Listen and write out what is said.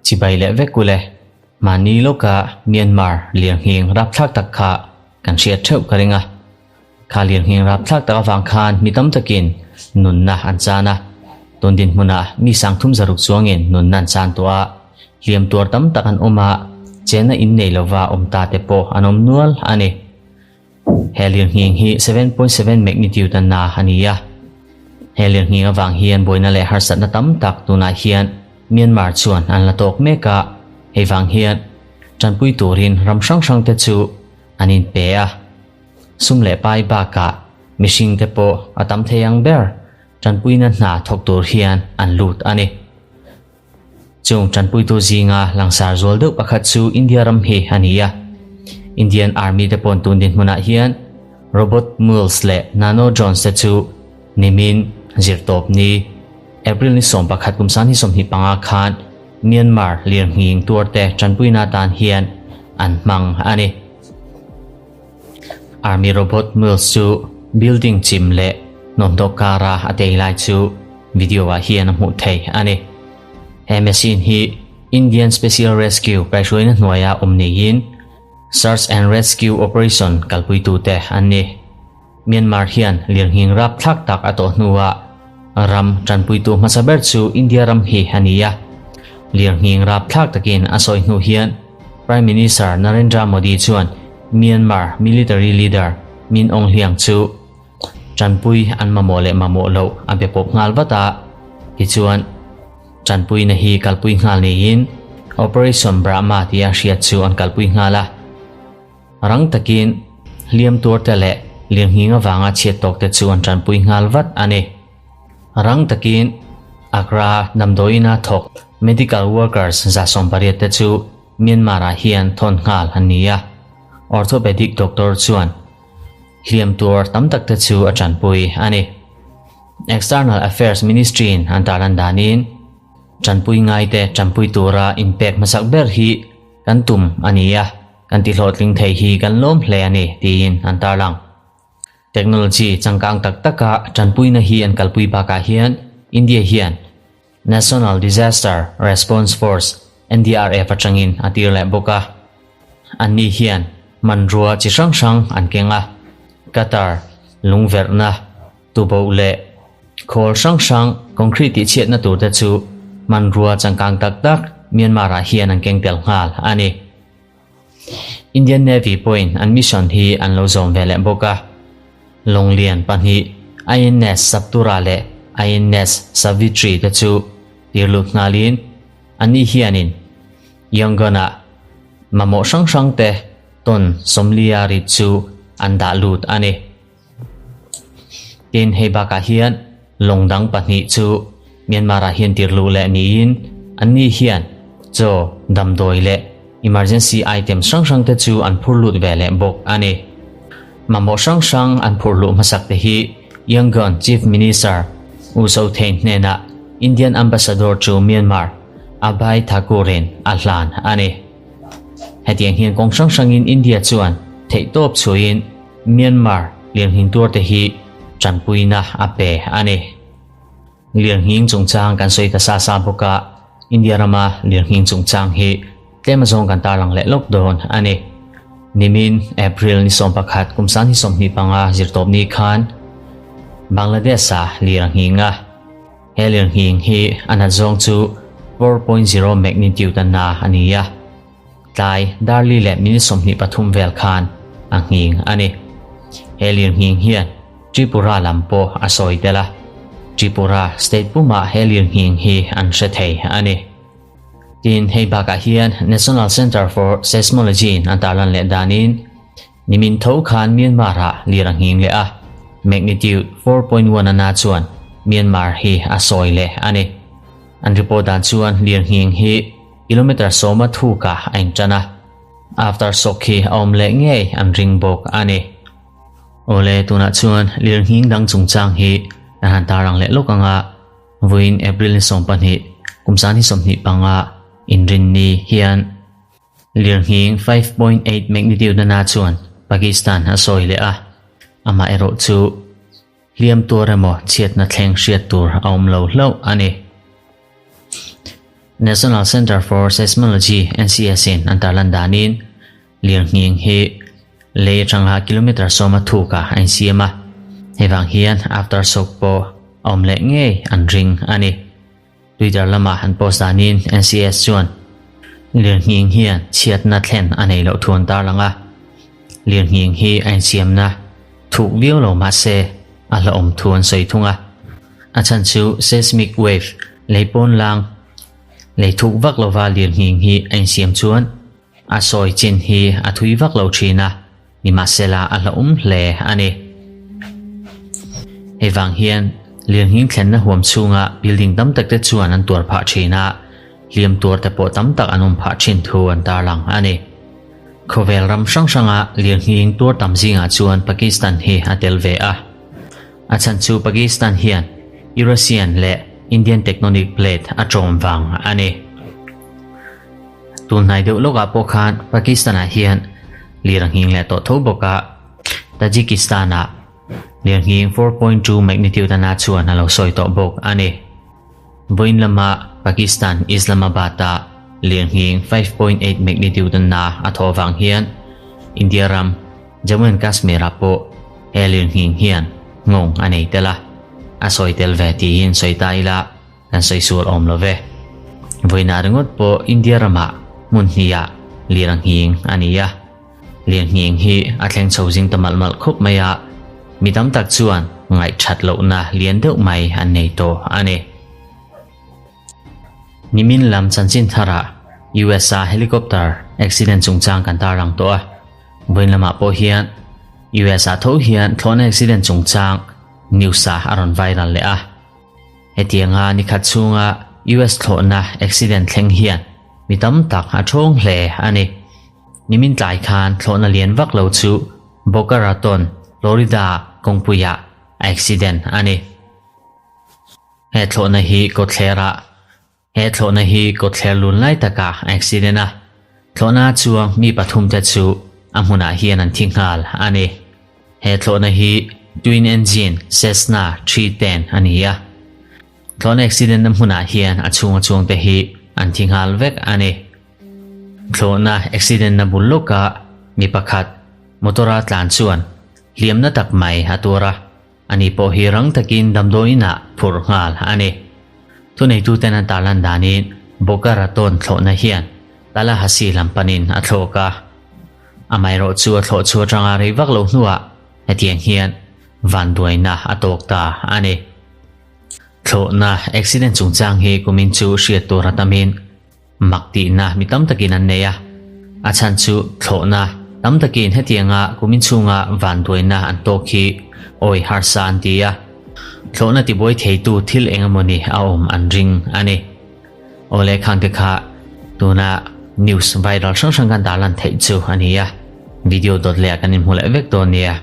Chibai leh vek ule, mahni lawka Myanmar lirnghing rapthlak tak kha kan hriat theuh ka ring a. Kha lirnghing rapthlak tak avang khan mi tam takin nunna an chan a, tun dinhmunah mi sangthum zaruk chuangin nunna an chan tawh a, hliam tuar tam tak an awm a, chenna innei lova awm ta te pawh an awm nual a ni. He lirnghing hi 7.7 magnitude a na a ni a. He lirnghing avang hian buaina leh harsatna tam tak tunah hian Myanmar chuan an la tawk mek a, hei vang hian tanpui turin ram hrang hrang te chu an inpe a. Sum leh pai bakah mihring te pawh a tam thei ang ber tanpuina hna thawk tur hian an lut a ni. Chung tanpuitu zinga langsar zual deuh pakhat chu India ram hi a ni a. Indian Army te pawn tun dinhmunah hian Robot Mules leh Nano Drones te chu nimin zirtawp ni April ni 11 kum 2025 khan Myanmar lirnghing tuarte tanpuina tan hian an hmang a ni. Army Robot Mules chu building chim leh hnawmhnawk kara a tei lai chu video ah hian a hmuh thei a ni. He machine hi Indian Special Rescue kaihhruaina hnuaia awm niin Search and Rescue Operation kalpuitute an ni. Myanmar hian lirnghing rapthlak tak a tawh hnuah ram tanpuitu hmasa ber chu India ram hi a ni a. Lirnghing rapthlak takin a sawi hnu hian Prime Minister Narendra Modi chuan Myanmar military leader Min Aung Hlaing chu tanpui an mamawh leh mamawh loh a be pawp nghal vat a. Tichuan, tanpuina hi kalpui nghal niin Operation Brahma tia hriat chu an kalpui nghal a. Rang takin hliam tuarte leh lirnghing avanga chhiat tawkte chu an tanpui nghal vat a ni. Rang takin Agra damdawiina thawk medical workers 180 te chu Myanmar-ah hian thawn nghal an ni a. Orthopedic doctor chuan hliam tuar tam tak te chu a tanpui a ni. External Affairs Ministry-in an tarlan danin tanpui ngaite tanpui tura inpek hmasak ber hi kan tum a ni a, kan tihlawhtling thei hi kan lawm hle a ni, tiin an tarlang. Technology changkang tak taka tanpuina hi an kalpui bakah hian India hian National Disaster Response Force, NDRF, atangin a tir leh bawk a. Anni hian hmanrua chi hrang hrang an keng a, Qatar, lungverhna, tuboh leh khawl hrang hrang concrete tihchhiatna turte chu hmanrua changkang tak tak Myanmar-ah hian an keng tel nghal a ni. Indian Navy pawhin an mission hi an lo zawm ve leh bawk a. Lawnglian pahnih INS Saptura leh INS Savitri te chu tir lut nghalin anni hianin Yangon-ah mamawh hrang hrang te tawn 40 rit chu an dah lut a ni. Tin, hei bakah hian lawng dang pahnih chu Myanmar-ah hian tir luh leh niin anni hian chaw, damdawi leh emergency items hrang hrang te chu an phur lut ve leh bawk a ni. Mamawh hrang hrang an phur luh hmasak te hi Yangon Chief Minister U Soe Thein hnenah Indian Ambassador to Myanmar Abhay Thakur-in a hlan a ni. Hetiang hian kawng hrang hrangin India chuan theihtawp chhuiin Myanmar lirnghing tuarte hi tanpuina a pe a ni. Lirnghing chungchang kan sawi ta sa sa bawk a, India rama lirnghing chungchang hi tlem azawng kan tarlang leh lawk dawn a ni. Nimin April ni 11 kum 2025 zirtawpni khan Bangladesh-a lir a nghing a. He lirnghing hi a nat zawng chu 4.0 magnitude a na a ni a. Tlai darli leh minute 23 vel khan a nghing a ni. He lirnghing hian Tripura lam pawh a sawi tel a, Tripura state pumah he lirnghing hi an hre thei a ni. Tin, hei bakah hian National Centre for Seismology-in an tarlan leh danin nimin tho khan Myanmar-ah lir a nghing leh a, magnitude 4.1 a na chuan Myanmar hi a sawi leh a ni. An report dan chuan lirnghing hi Kilometre sawma thukah a inṭan a, after shock hi a awm leh ngei an ring bawk a ni. Awle, tunah chuan lirnghing dang chungchang hi kan han tarlang leh lawk ang a, vawiin April ni 12, kum 2025 inrinni hian lirnghing 5.8 magnitude na na chuan Pakistan a sawi leh a, amaherawhchu hliam tuar emaw chhiatna thleng hriat tur a awm lo hlauh a ni. National Centre for Seismology, NCS, in an tarlan danin lirnghing hi lei atanga kilometre sawma thukah a insiam a, hei vang hian aftershock pawh a awm leh ngei an ring a ni. Twitter lama an post danin NCS chuan lirnghing hian chhiatna thlen a nei loh thu an tarlang a, lirnghing hi a insiamna thuk viau lo mahse a hlauhawm thu an sawi thung a. A chhan chu seismic wave, lei pawn lang, lei thuk vak lova lirnghing hi a insiam chuan a sawi chin hi a thui vak lo thin a, nimahsela a hlauhawm hle a ni. Hei vang hian lirnghing thlenna huam chhunga building tam tak te chuan an tuar phah thin a, hliam tuar te pawh tam tak an awm phah thin thu an tarlang a ni. Khawvel ram hrang hranga lirnghing tuar tam zingah chuan Pakistan hi a tel ve a. A chhan chu Pakistan hian Eurasian leh Indian tectonic plate a tawm vang a ni. Tun hnai deuh lawkah pawh khan Pakistan-ah hian lir a nghing leh tawh tho bawk a, Tajikistan-ah lirnghing 4.2 magnitude a na chuan a lo sawi tawh bawk a ni. Vawiin lama Pakistan Islamabad-a lirnghing 5.8 magnitude a na a thawh vang hian India ram Jammu and Kashmir-ah pawh he lirnghing hian nghawng a nei tel a, a sawi tel ve tiin sawi ta ila kan sawi sual awm lo ve. Vawiinah ringawt pawh India ramah hmun hniah lir a nghing a ni a. Lirnghing hi a thleng chho zing ta malh malh khawp mai a, mi tam tak chuan ngaihthat lohna lian deuh mai an nei tawh a ni. Nimin lam chanchin tharah US-a helicopter accident chungchang kan tarlang tawh a, vawiin lamah pawh hian US-ah tho hian thlawhna accident chungchang news-ah a rawn viral leh a. Hetianga nikhat chhunga US thlawhna accident thleng hian mi tam tak a thawng hle a ni. Nimin tlai khan thlawhna lian vak lo chu Boca Raton, Florida kawngpuiah a accident a ni. He thlawhna hi kawtthlerah He thlawhna hi kawtthler lun lai takah a accident a, thlawhna chuang mi pathumte chu a hmunah hian an thi nghal a ni. He thlawhna hi twin engine Cessna 310 a ni a. Thlawhna accident na hmunah hian a chhunga chuangte hi an thi nghal vek a ni. Thlawhna accident na bul lawka mi pakhat motor-a tlan chuan hliamna tak mai a tuar a, ani pawh hi rang takin damdawiin ah phurh nghal a ni. Thuneituten an tarlan danin Boca Raton thlawhna hian Tallahassee lam panin a thlawk a, amaherawh chu a thlawh chu atanga rei vak lo hnuah hetiang hian vanduaina a tawk ta a ni. Thlawhna accident chungchang hi kumin chu hriat tur a tamin Mak tihna mi tam takin an nei a, a chhan chu thlawhna tam takin hetianga kumin chhunga vanduaina an tawk hi awi harsa an ti a, thlawhna tibuai theitu thil eng emawni a awm an ring a ni. Awle khangte kha tuna news viral hrang hrang kan tarlan theih chu a ni a, video dawt leh ah kan inhmu leh vek dawn nia.